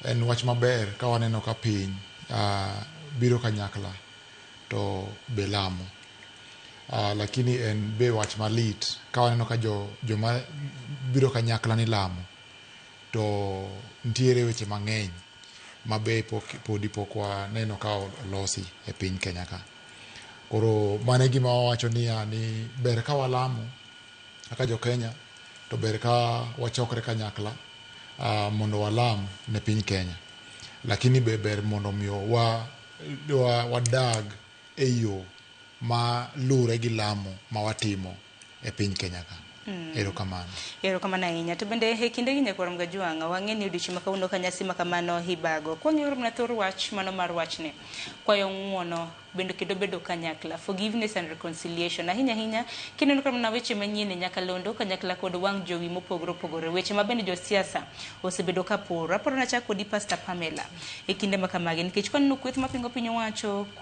En wach maber ka waneno ka piny biro kanyakla to be lamo. Lakini en be wach malit ka waneno ka joma biro kanyakla ni lamo to nitiere weche mang'eny ma be podi pok waneno ka olosi e piny Kenya ka. Koro mano e gima wawacho niya ni ber ka walamo kaka jo Kenya to ber ka wachokre kanyakla mondo walam ne piny Kenya. Lakini be ber mondo miyo wadag e yo ma lure gi lamo ma watimo e piny Kenya ka. Erokamano. Erokamano ahinya. To bende e kindegi nyakwar Mgajwang', wang'e ni odiochieng' ma kawuono ka nyasi ma kamano ibago. Kwang'iyo mana thor wach mano mar wachni, kwayo ng'uono bende kendo bedo kanyakla, forgiveness and reconciliation. Ahinya ahinya, kineno ka mana weche manyien e nyakalondo kanyakla kod wang' jowi mopogore opogore, weche ma bende josiasa osebedo ka poro. Aparo nachak kodi Pastor Pamela e kinde ma kamagi, nikech kwaneno kweth mapingo piny owacho, kweth